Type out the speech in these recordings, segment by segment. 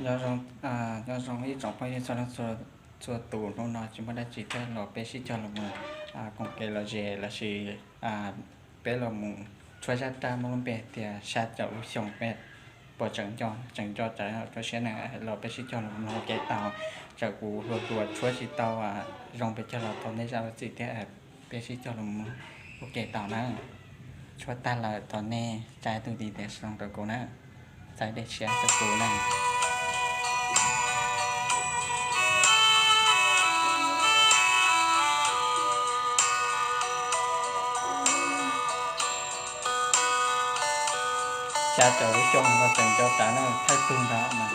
Nyob zoo, nyob zoo ib tsoom phooj ywg txhua leej txhua tus, hnub no tsis muaj dab tsi thiab los peb sib cog los mus koom kev lom zem lossis peb los mus tshuab zaj dab muaj lub npe tias xya caum lub xyoo peb puas tseem nco, tseem nco tsam rau siab na, los peb sib cog los mus ua ke tau. Tsam kuv hluas hluas tshuab tsis tau zoo pes tsawg los thov nej zam lub txim thiab, peb sib cog los mus ua ke tau na. Tshuab tag lawm thov nej tsa tus ntiv tes zoo rau kuv na, txhais dej siab rau kuv na. Xya caum lub xyoo los tseem nco tsam na, thawj tug ntawd na.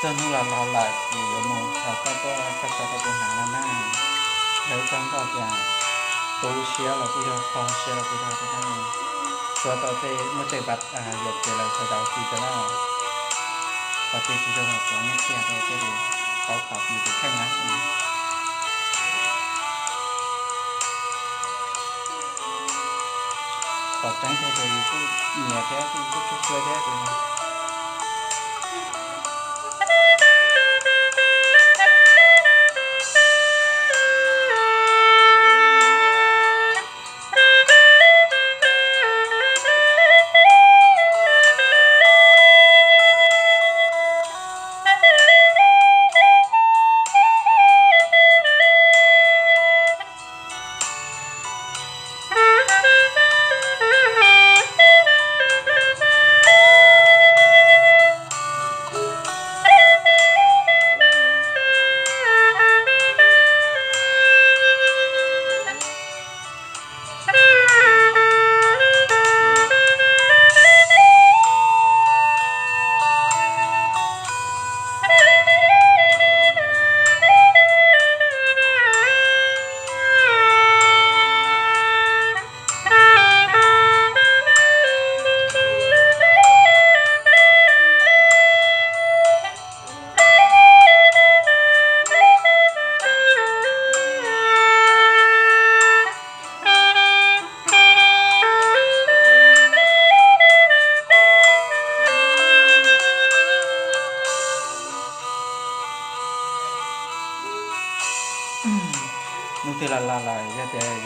Txog hnub los los lawm, kuv yuav mus thov koj tuaj tso rau kuv hnav no na. Yog ib txog nkauj tias tu siab los kuj yog, kho siab los kuj yog thiab na. Tsuav tau tej muaj tej vaj yuam kev lawm thov zam txim rau na. Qhov twg tsis zoo los thov nej qhia rau thiab, tau pom yus tus kheej na. Qhov tseeb tiag ces yus kuj nyiam thiab kuj tshua tshua thiab.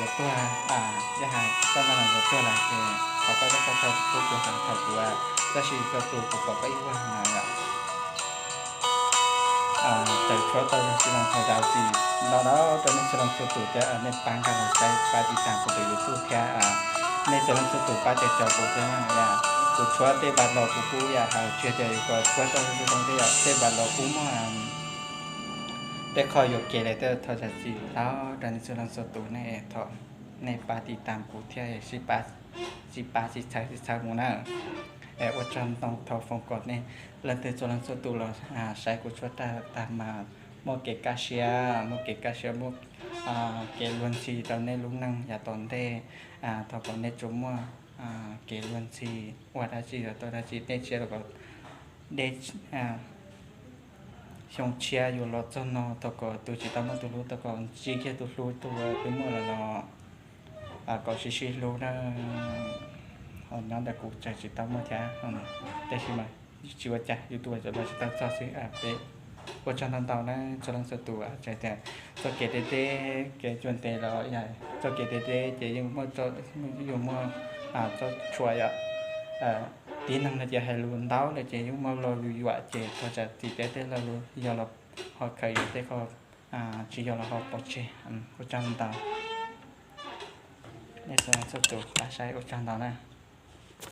Tuag, yog hais koj nrog luag tuag lawm ces thov koj txhob txhawj, kuv kuv xav thaum kuv txoj sia txhua tus kuv pom koj ib vuag no yom. Txawm tshuav tau zoo tsis zoo thov zam txim ntau ntau rau nej txhua leej txhua tus thiab nej pab nkag los saib pab tiv tam kuv tus YouTube thiab nej txhua leej txhua tus pab caum caum kuv thiab na. Kuv tshuav tej npav los kuv kuj yam hais tsis tias yuav kom tshuav tau zoo zoo thiab yom, tej npav los kuj muaj tej qho yuam kev lawm thiab thov zam txim ntau rau nej txhua leej txhua tus ne. Thov nej pab tiv tam kuv thiab sib pab sib txhawb sib txhawb mus na. Es ua tsaug ntau, thov foom kom nej leej twg txhua leej txhua tus los saib kuv tshuab tag tag mas muaj kev kaj siab, muaj kev kaj siab, muaj kev luag ntxhi rau nej lub neej yav tom ntej. Thov kom nej tsuas muaj kev luag ntxhi ua dab tsi los tau dab tsi, dej tshiab los kom dej, xyoo tshiab yuav los txog no thov kom tus tsis tau muaj tus hlub, thov kom ntsib kiag tus hlub tus uas twb muaj lawm los kom sib sib hlub na. Ho nyob ntawm kuv tseem tsis tau muaj thiab, tab sis mas tsis ua cas, YouTube los tsis tau txog xwb. Peb ua tsaug ntau ntau na txhua leej txhua tus, txawm tias txoj kev deb deb kev cua ntev los yog txoj kev deb deb ces yeej muaj, yeej yuav muaj txoj tshuam yom. Tib neeg no ces hais lus ntau lawm ces yeej muaj lo lus yuam ces thov zam txim thiab tej lo lus yog los ho khaws yuam, tej qho tsis yog los ho pov tseg. Ua tsaug ntau. Nej txhua leej txhua tus pab saib ua tsaug ntau na.